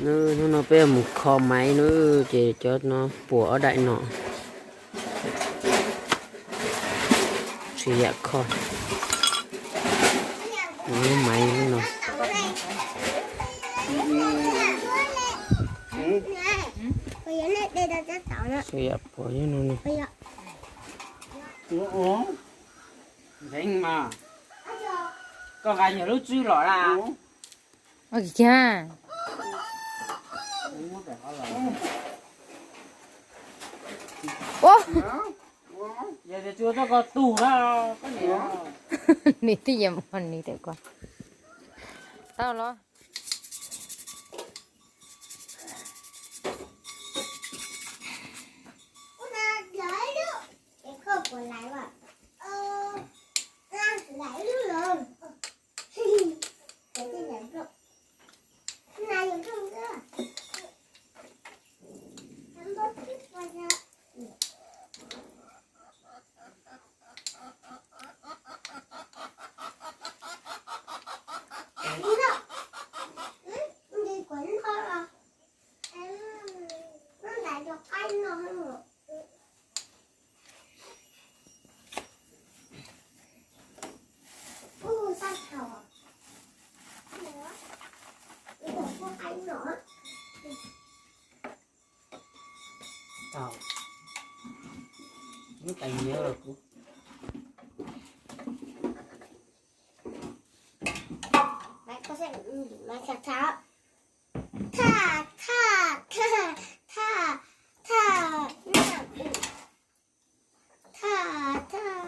Hnub no peb mus kho maiv na, ces cov no puas ob daim no. Tsis yam kho lub maiv no. Tsis yam puas no. Ntxeev mas, koj nqa nyuag lub tswb los na. Ua, yog tias tsis ua txoj ko tug na, koj niam. Nws twb yeej muaj nws tau ko. Tau los. Tau. Muab tais nyiav los kuv. Thaj, thaj, thaj, thaj, thaj, thaj, thaj, thaj, thaj.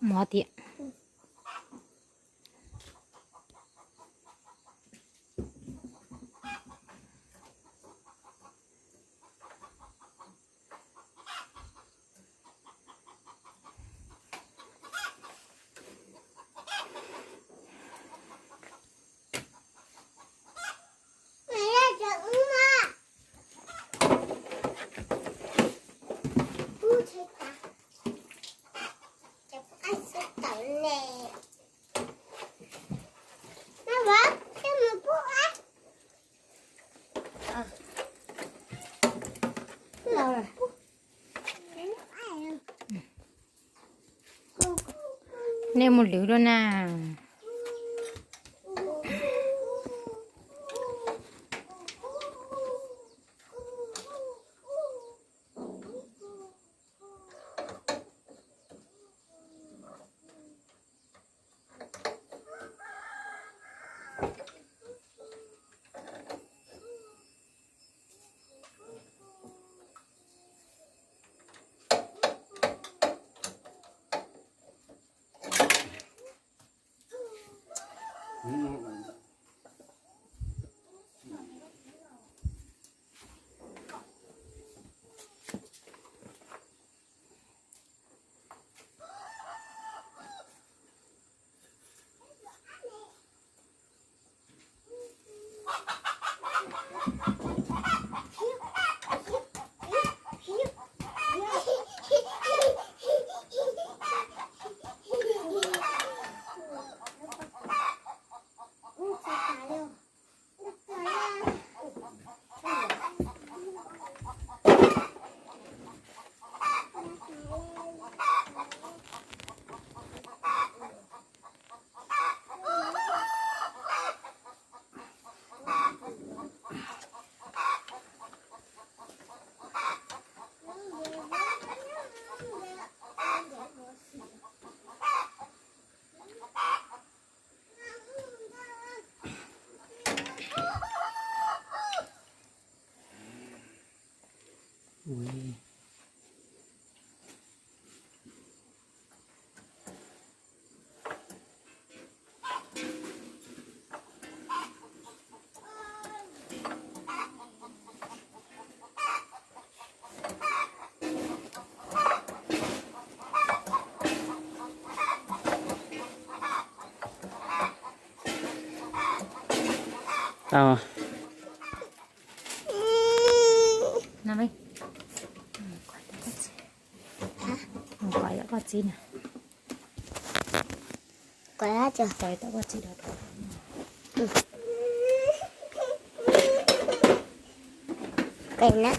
Mov tiag. Nej mus lwv dua na. Tau. Nqa, koj txiv na. Koj txiv na.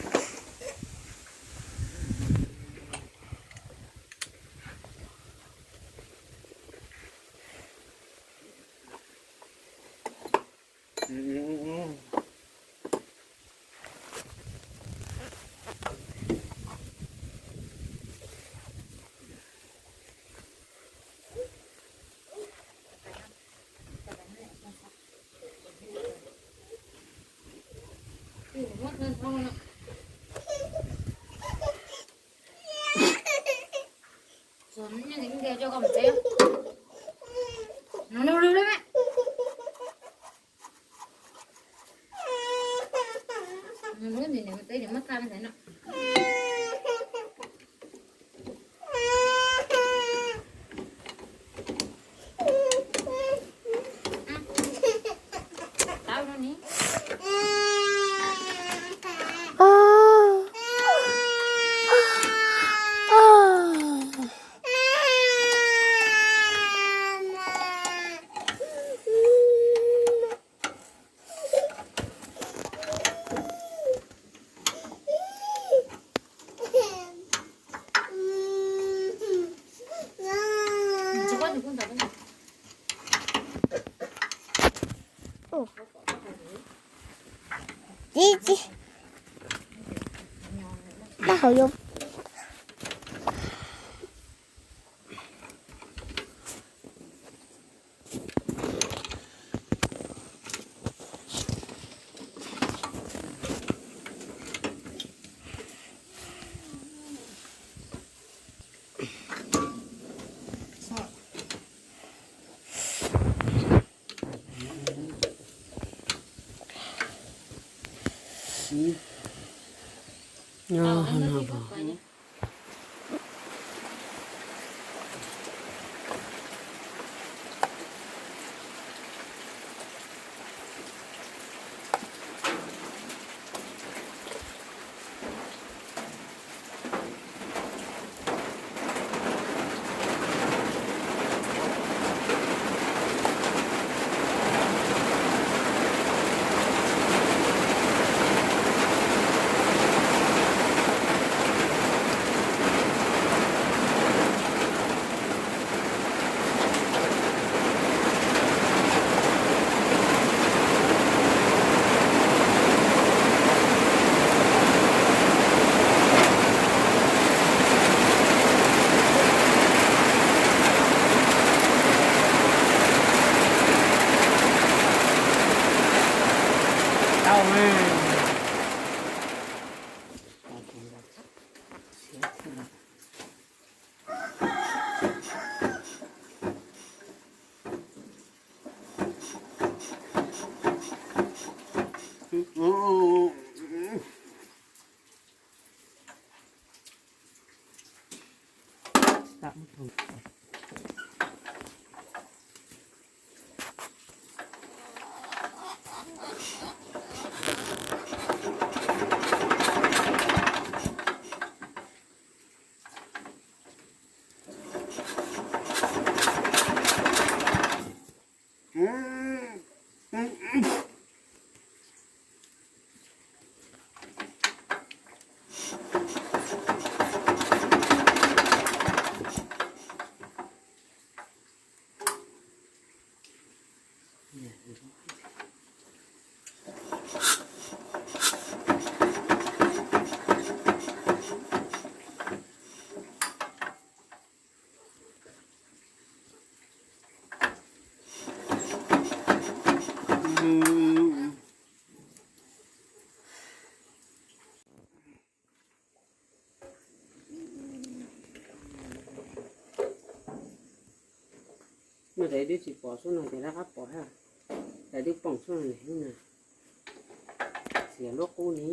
Ib, ib, nab hauv yus. Nyob no. Tau mas. No tes twb tsis pom xub no ces rov qab pom thiab. Tes twb poob xub no ne, xiav luab qub ni.